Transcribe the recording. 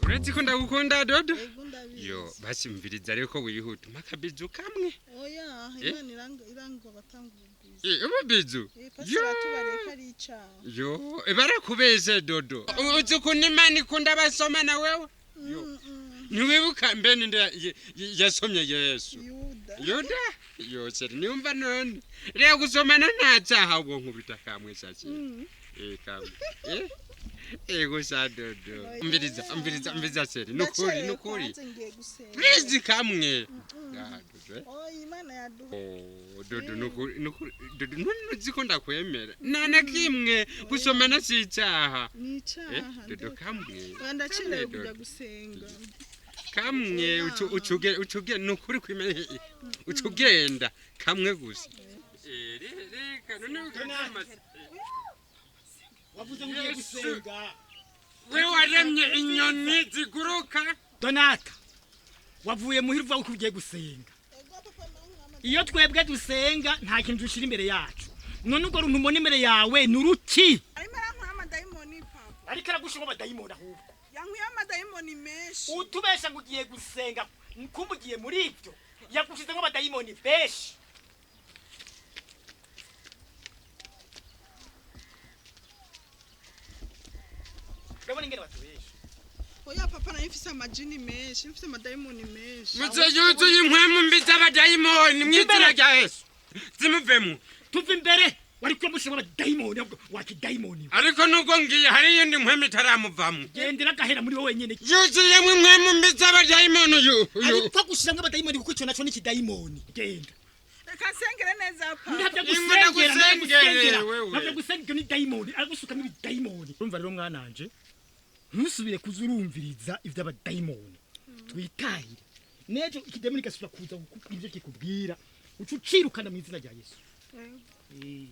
Uretse ko ndagukunda, Dodo. Ego, ndabizi. Yo, basi mviriza ariko wihuta, umpe akabizu kamwe. Oya. Eh? Imana iranga batanga ububizi. Eh, ububizu? Pastor atubariye ko ari icaha. Yo, barakubeshe, Dodo. Uzi ukuntu Imana ikunda abasomana wewe? Yo. Ntiwibuka mbe ninde yasomye Yesu? Yuda. Yuda. Yo, chérie, niwumva none rero gusomana nta cyaha, ubwo nkubita kamwe sha, chérie. Eh, kamwe. Eh, ego sha, Dodo. Umviriza, umviriza, umviriza, chérie, nukuri. Ndacerewe. Nukuri. Kwanza ngiye gusenga. Please, kamwe. Ah, Dodo, eh. Oya, Imana yaduha. Oh, Dodo, nukuri, nukuri, Dodo, none uzi ko ndakwemera? Nta na kimwe, gusomana si icyaha. Ni Eh, icaha. Dodo, kamwe. Oya, ndacerewe Kamwe, kujya Dodo. gusenga. Kamwe, ucuge, ucuge, nukuri kwimena, ucugenda kamwe gusa. Eh, reka none ukagama. Wavuze ngo ugiye Yesu. gusenga. We waremye inyoni ziguruka. Donata, wavuye muhira uvuga ko ugiye gusenga. Ego papa, nawe. Iyo twebwe dusenga nta kintu dushyira imbere yacu. None urwo runtu ubona imbere yawe ni uruki? Arimo arankura amadayimoni, papa. Ariko aragushyiramo amadayimoni ahubwo. Yankuye amadayimoni menshi. Utubesha ngo ugiye gusenga, kumbe ugiye muri ibyo. Yagushizemo amadayimoni benshi. Urabona ingene batubesha? Oya papa, nayo mfise amajini menshi, mfise amadayimoni menshi. Muze yuzuye impwemu mbi z'abadayimoni, mu izina rya Yesu zimuvemo. Tuva imbere, wari kubamushiramo amadayimoni ahubwo, wakidayimoni. Ariko nubwo ngiye, hari iyindi mpwemu itaramuvamo. Gendera agahera muri wowe wenyene. Yuzuyemo impwemu mbi z'abadayimoni uyu uyu. Ariko agushizemo amadayimoni kuko ico naco ni ikidayimoni. Genda. Reka nsengere neza, papa. Ntabyo Ingwe. gusengera, ntabyo Ndagusengere, gusengera. wewe. Ntabyo gusengera, ibyo ni dayimoni, aragusukamo ibidayimoni. Urumva rero mwananje, ntusubire kuza urumviriza ivy'abadayimoni. Twitahire nejo ikidayimoni gasubira kuza kukubwira ivyo kikubwira, uca ucirukana mu izina rya Yesu. Eh.